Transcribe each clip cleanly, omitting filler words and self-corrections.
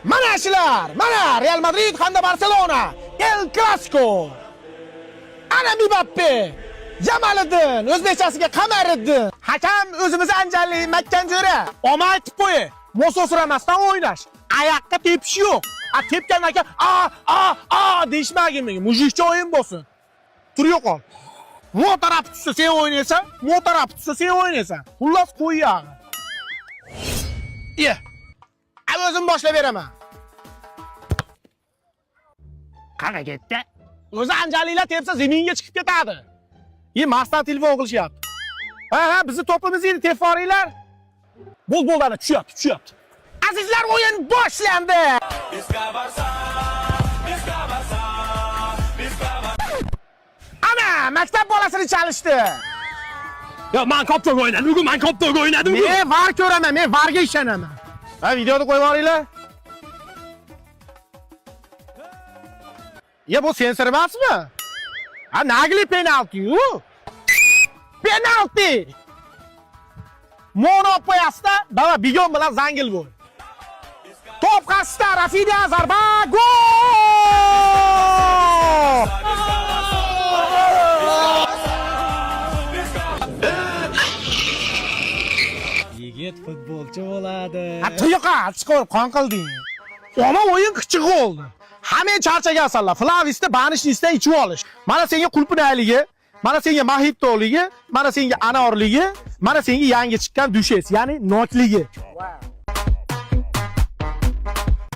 Mana shular, mana Real Madrid hamda Barselona. El Clasico. Ana Mbappe. Jamaliddin, o'zbekchasiga Qamariddin. Hakam o'zimiz anjanlik Makkanjo'ra. Omad aytib qo'y. Mo'sosiramasdan o'ynash. Ayaqqa tepish yo'q. A tepgandan keyin a a a deyishmagin menga. Mujikcha o'yin bo'lsin. Tur yo'qol. Mo taraf tutsa sen o'ynaysan, mo taraf tutsa sen o'ynaysan. Xullas qo'y yog'i. Iya. A o'zim boshlab beraman. Qanaqa ketdi? O'zi anjaliklar tepsa zaminga chiqib ketadi. E, Marsdan telefon qilishyapti. Ha, ha, bizni topimiz endi tepib yuboringlar. Bo'l, bo'ldi, ana tushyapti, tushyapti. Azizlar, o'yin boshlandi. Ana, maktab bolasini chalishdi. Yo, men koptok o'ynadim, bugun men koptok o'ynadim. Men VAR ko'raman, men VARga ishonaman. Ha, videoni qo'yib yuboringlar. Ya bu sensor emasmi? Ha, nagli penalti-yu. Penalti! Monopoyasda baba Bigon bilan zangil bo'l. Top qasdda Rafinia zarba gol! Yigit futbolchi bo'ladi. Ha, tuyoqqa chiqib qon qilding. Omma o'yin qichiq bo'ldi. Hamma charchagansanlar. Flavisda banishnisdan ichib olish. Mana senga qulpinayligi, mana senga mahitoligi, mana senga anorligi, mana senga yangi chiqqan dushes, ya'ni nokligi.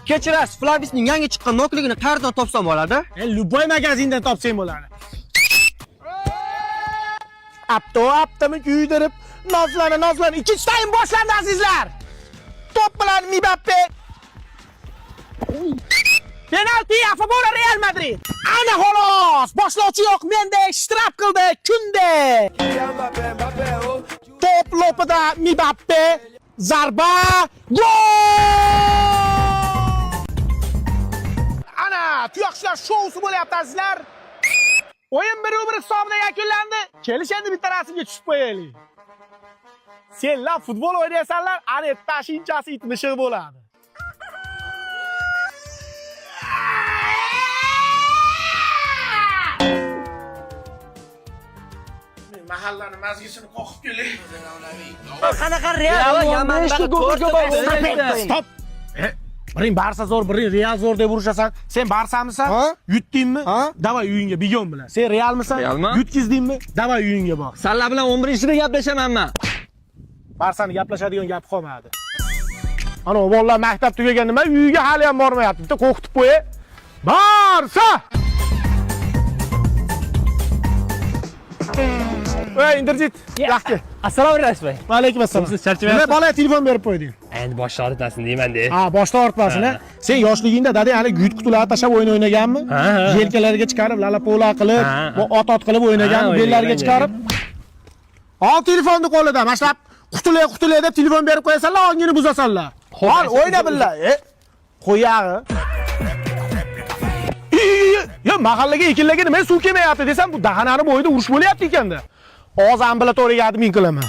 Kechirasiz, Flavisning yangi chiqqan nokligini qayerdan topsam bo'ladi? E, любой magazindan topsang bo'ladi. Apto aptami kuydirib, nozlana nozlana. Ikkinchi taym boshlandi azizlar. To'p bilan Mbappe. Penalti a favore Real Madrid. Ana xolos, boshlovchi yo'q, menda shtraf qildi Kunde. To'p lopida Mbappe, zarba, gol! Ana, tuyoqchilar shousi bo'lyapti azizlar. O'yin 1-1 hisobida yakunlandi. Kelish endi bitta rasmga tushib qo'yaylik. Senlar futbol o'ynaysanlar, ana tashinchasi it mishiq bo'ladi. Men mahallani mazgisini qoqib kelay. Qanaqa Real? Stop. E, biring Barsa zo'r, biring Real zo'r deb urushasan. Sen Barsamisan? Yutdingmi? Davay uyingga Bigon bilan. Sen Realmisan? Realman. Yutkizdingmi? Davay uyingga bor. Sanlar bilan 11-da gaplashaman men. Barsani gaplashadigan gap qolmadi. Ana bolalar maktab tugagan nima uyiga hali ham bormayapti. Bitta qo'rqitib qo'y. Barsa! Ey, Inderjit, yaxshi. Assalomu alaykum. Va alaykum assalom. Siz charchamayapsiz? Nima bola telefon berib qo'yding? Endi bosh og'ritmasin deyman-da. Ha, boshda ortmasin, ha. Sen yoshligingda dadang hali guyut qutilarni tashlab o'yin o'ynaganmi? Ha, ha. Yelkalariga chiqarib, lalapo'la qilib, Ha, ha. bu ot-ot qilib o'ynaganmi? Ha, Bellariga o'ynagan, chiqarib. Ol telefonni qo'lida, mashlab qutulay qutulay deb telefon berib qo'yasanlar, ongini buzasanlar. Ol, o'yna billa. E, qo'yag'i. Ya mahallaga ekinlarga nima suv kelmayapti desam, bu dahanani bo'yida urush bo'lyapti ekanda. Hozir ambulatoriyaga admin qilaman.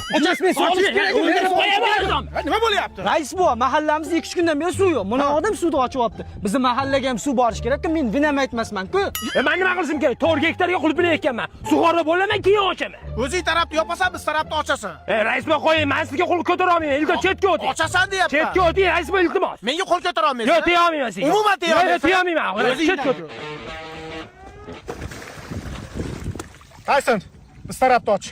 Nima bo'lyapti? Rais buva, mahallamizda 2-3 kundan beri suv yo'q. Mana odam suvni ochyapti. Bizni mahallaga ham suv borish kerak-ku, men vinam aytmasman-ku. E, men nima qilishim kerak? 4 gektarga qulpini ekkanman. Sug'orib bo'laman, keyin ochaman. O'zing tarafni yopasan, biz tarafni ochasan. E, rais buva qo'ying, men sizga qo'l ko'tara olmayman. Iltimos, chetga o'ting. Ochasan deyapman. Chetga o'ting, rais buva iltimos. Menga qo'l ko'tara olmaysan. Yo'q, teya olmayman sizga. Umuman teya Yo'q, olmaysan. teya olmayman. O'zingdan Chetga o'ting. Tyson, biz tarafni och.